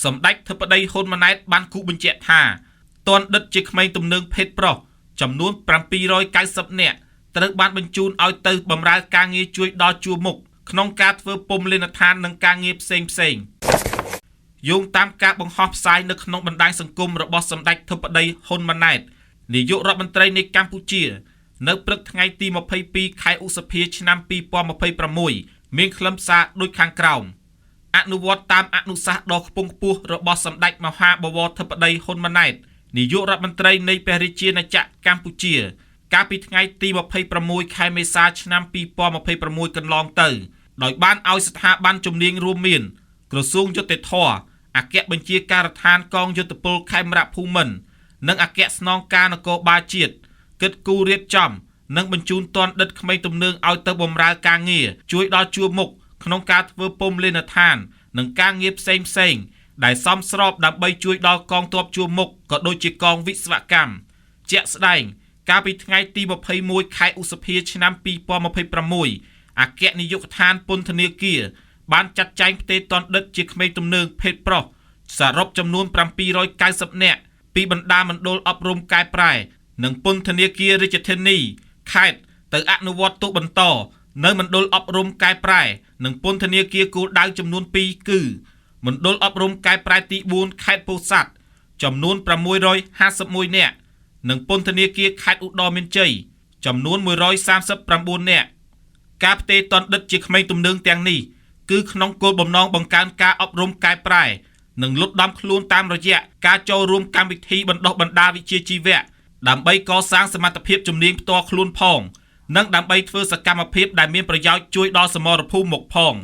សម្ដេចធិបតីហ៊ុនម៉ាណែតបានគូសបញ្ជាក់ថាទណ្ឌិតជាក្មេងទំនើងភេទប្រុសចំនួន790នាក់ត្រូវបានបញ្ជូនឲ្យទៅបម្រើការងារជួយដល់ជួរមុខក្នុងការធ្វើពុំលេនដ្ឋាននិងការងារផ្សេងផ្សេងយោងតាមការបង្ហោះផ្សាយនៅក្នុងបណ្ដាញសង្គមរបស់សម្ដេចធិបតីហ៊ុនម៉ាណែតនាយករដ្ឋមន្ត្រីនៃកម្ពុជា នៅព្រឹកថ្ងៃទី22ខែឧសភាឆ្នាំ2026មានខ្លឹមសារដូចខាងក្រោមអនុវត្តតាមអនុសាសន៍ដ៏ខ្ពង់ខ្ពស់របស់សម្ដេចមហាបវរធិបតីហ៊ុនម៉ាណែតនាយករដ្ឋមន្ត្រីនៃព្រះរាជាណាចក្រកម្ពុជា កាលពីថ្ងៃទី26ខែមេសាឆ្នាំ2026កន្លងទៅដោយបានឲ្យស្ថាប័នជំនាញរួមមាន ក្រសួងយុត្តិធម៌អគ្គបញ្ជាការដ្ឋានកងយោធពលខេមរៈភូមិន្ទនិងអគ្គស្នងការនគរបាលជាតិគិតគូររៀបចំនិងបញ្ជូនទណ្ឌិតក្មេងទំនើងឲ្យទៅបម្រើការងារជួយដល់ជួរមុខក្នុងការធ្វើពុំលេនដ្ឋាន និងការងារផ្សេងផ្សេងៗដែលសមស្របដើម្បីជួយដល់កងទ័ពជួរមុខក៏ដូចជាកងវិស្វកម្មជាក់ស្ដែង កាលពីថ្ងៃទី21ខែឧសភាឆ្នាំ2026អគ្គនាយកដ្ឋានពន្ធនាគារបានចាត់ចែងផ្ទេរទណ្ឌិតជាក្មេងទំនើងភេទប្រុសសរុបចំនួន790នាក់ពីបណ្ដាមណ្ឌលអប់រំកែប្រែ និងពន្ធនាគាររាជធានីខេត្តទៅអនុវត្តទោសបន្ត នៅមណ្ឌលអប់រំកែប្រែ និងពន្ធនាគារគោលដៅចំនួន2គឺមណ្ឌលអប់រំកែប្រែទី4ខេត្តពោធិ៍សាត់ចំនួន651នាក់ និងពន្ធនាគារខេត្តឧត្តរមានជ័យចំនួន139នាក់ការផ្ទេរទណ្ឌិតជាក្មេងទំនើងទាំងនេះគឺក្នុងគោលបំណងបង្កើនការអប់រំកែប្រែ និងលត់ដំខ្លួនតាមរយៈការចូលរួមកម្មវិធីបណ្ដុះបណ្ដាលវិជ្ជាជីវៈដើម្បីកសាងសមត្ថភាពជំនាញផ្ទាល់ខ្លួនផង និងដើម្បីធ្វើសកម្មភាពដែលមានប្រយោជន៍ជួយដល់សមរភូមិមុខផង។